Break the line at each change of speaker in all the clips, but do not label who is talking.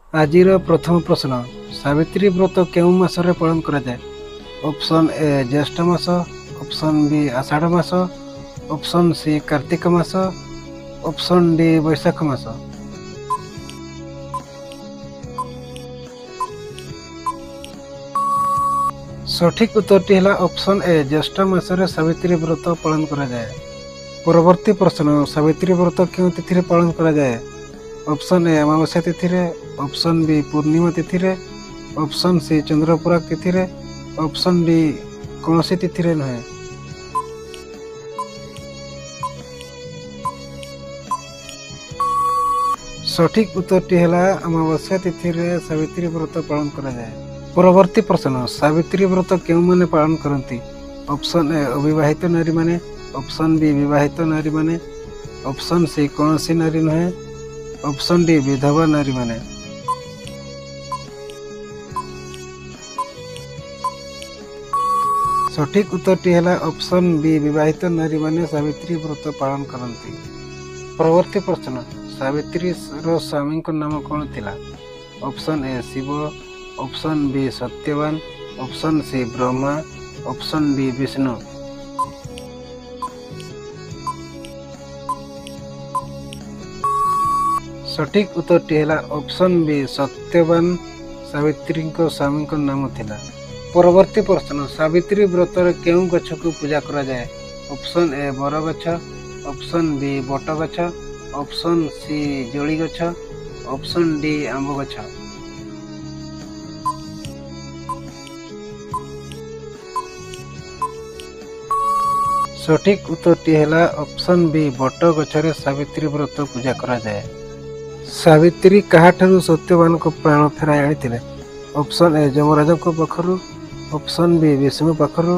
ଆଜିର ପ୍ରଥମ ପ୍ରଶ୍ନ, ସାବିତ୍ରୀ ବ୍ରତ କେଉଁ ମାସରେ ପାଳନ କରାଯାଏ? ଅପସନ୍ ଏ ଜ୍ୟେଷ୍ଠ ମାସ, ଅପସନ୍ ବି ଆଷାଢ଼ ମାସ, ଅପସନ୍ ସି କାର୍ତ୍ତିକ ମାସ, ଅପସନ୍ ଡି ବୈଶାଖ ମାସ। ସଠିକ୍ ଉତ୍ତରଟି ହେଲା ଅପସନ୍ ଏ ଜ୍ୟେଷ୍ଠ ମାସରେ ସାବିତ୍ରୀ ବ୍ରତ ପାଳନ କରାଯାଏ। ପରବର୍ତ୍ତୀ ପ୍ରଶ୍ନ, ସାବିତ୍ରୀ ବ୍ରତ କେଉଁ ତିଥିରେ ପାଳନ କରାଯାଏ? ଅପସନ୍ ଏ ଅମାବାସ୍ୟା ତିଥିରେ, ଅପସନ୍ ବି ପୂର୍ଣ୍ଣିମା ତିଥିରେ, ଅପସନ୍ ସି ଚନ୍ଦ୍ରପରାଗ ତିଥିରେ, ଅପସନ୍ ଡି କୌଣସି ତିଥିରେ ନୁହେଁ। ସଠିକ୍ ଉତ୍ତରଟି ହେଲା ଅମାବାସ୍ୟା ତିଥିରେ ସାବିତ୍ରୀ ବ୍ରତ ପାଳନ କରାଯାଏ। ପରବର୍ତ୍ତୀ ପ୍ରଶ୍ନ, ସାବିତ୍ରୀ ବ୍ରତ କେଉଁମାନେ ପାଳନ କରନ୍ତି? ଅପସନ୍ ଏ ଅବିବାହିତ ନାରୀମାନେ, ଅପସନ୍ ବି ବିବାହିତ ନାରୀମାନେ, ଅପସନ୍ ସି କୌଣସି ନାରୀ ନୁହେଁ, ଅପସନ୍ ଡି ବିଧବା ନାରୀମାନେ। ସଠିକ୍ ଉତ୍ତରଟି ହେଲା ଅପସନ୍ ବି ବିବାହିତ ନାରୀମାନେ ସାବିତ୍ରୀ ବ୍ରତ ପାଳନ କରନ୍ତି। ପରବର୍ତ୍ତୀ ପ୍ରଶ୍ନ, ସାବିତ୍ରୀର ସ୍ୱାମୀଙ୍କ ନାମ କ'ଣ ଥିଲା? Option A Shiva, option B Satyaban, option C Brahma, option D Vishnu. ସଠିକ୍ ଉତ୍ତରଟି ହେଲା ଅପସନ୍ ବି ସତ୍ୟବାନ ସାବିତ୍ରୀଙ୍କ ସ୍ୱାମୀଙ୍କ ନାମ ଥିଲା। ପରବର୍ତ୍ତୀ ପ୍ରଶ୍ନ, ସାବିତ୍ରୀ ବ୍ରତରେ କେଉଁ ଗଛକୁ ପୂଜା କରାଯାଏ? ଅପସନ୍ ଏ ବରଗଛ, ଅପସନ୍ ବି ବଟଗଛ, ଅପସନ୍ ସି ଜଳି ଗଛ, ଅପସନ୍ ଡି ଆମ୍ବ ଗଛ। ସଠିକ୍ ଉତ୍ତରଟି ହେଲା ଅପସନ୍ ବି ବଟ ଗଛରେ ସାବିତ୍ରୀ ବ୍ରତ ପୂଜା କରାଯାଏ। ସାବିତ୍ରୀ କାହାଠାରୁ ସତ୍ୟବାନଙ୍କ ପ୍ରାଣ ଫେରାଇ ଆଣିଥିଲେ? ଅପସନ୍ ଏ ଯମରାଜଙ୍କ ପାଖରୁ, ଅପସନ୍ ବି ବିଷ୍ଣୁ ପାଖରୁ,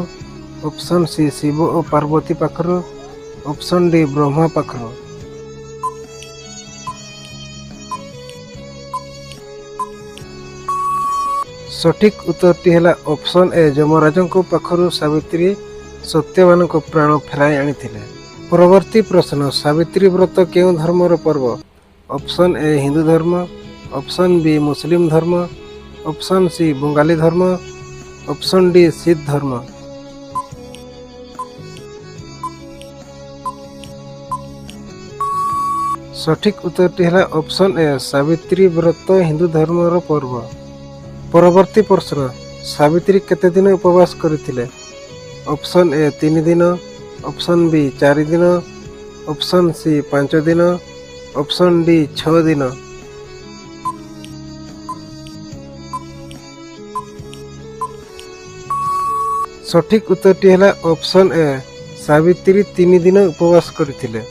ଅପସନ୍ ସି ଶିବ ଓ ପାର୍ବତୀ ପାଖରୁ, ଅପସନ୍ ଡି ବ୍ରହ୍ମା ପାଖରୁ। ସଠିକ୍ ଉତ୍ତରଟି ହେଲା ଅପସନ୍ ଏ ଯମରାଜଙ୍କ ପାଖରୁ ସାବିତ୍ରୀ ସତ୍ୟବାନଙ୍କ ପ୍ରାଣ ଫେରାଇ ଆଣିଥିଲେ। ପରବର୍ତ୍ତୀ ପ୍ରଶ୍ନ, ସାବିତ୍ରୀ ବ୍ରତ କେଉଁ ଧର୍ମର ପର୍ବ? ଅପସନ୍ ଏ ହିନ୍ଦୁ ଧର୍ମ, ଅପସନ୍ ବି ମୁସଲିମ ଧର୍ମ, ଅପସନ୍ ସି ବଙ୍ଗାଳୀ ଧର୍ମ, ଅପସନ୍ ଡି ଶିଖ ଧର୍ମ। ସଠିକ୍ ଉତ୍ତରଟି ହେଲା ଅପସନ୍ ଏ ସାବିତ୍ରୀ ବ୍ରତ ହିନ୍ଦୁ ଧର୍ମର ପର୍ବ। ପରବର୍ତ୍ତୀ ପ୍ରଶ୍ନ, ସାବିତ୍ରୀ କେତେ ଦିନ ଉପବାସ କରିଥିଲେ? ଅପସନ୍ ଏ 3 ଦିନ, ଅପସନ୍ ବି 4 ଦିନ, ଅପସନ୍ ସି 5 ଦିନ, ଅପସନ୍ ଡି 6 ଦିନ। ସଠିକ୍ ଉତ୍ତରଟି ହେଲା ଅପସନ୍ ଏ ସାବିତ୍ରୀ 3 ଦିନ ଉପବାସ କରିଥିଲେ।